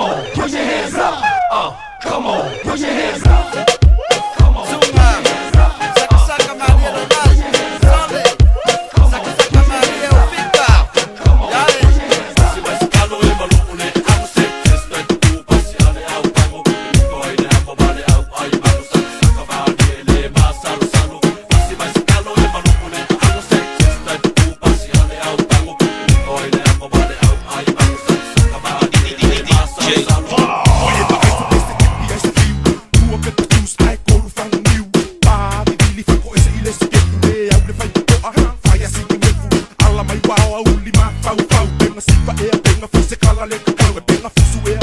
Come on, put your hands up. Come on, put your hands up. Come on. Sunga Saka saka malie lonai Sale Saka saka malie ufika Yale. Ala mai wao au lima fau fau. Penga sifa ea penga fuse kala le kakau. E penga fusu ea.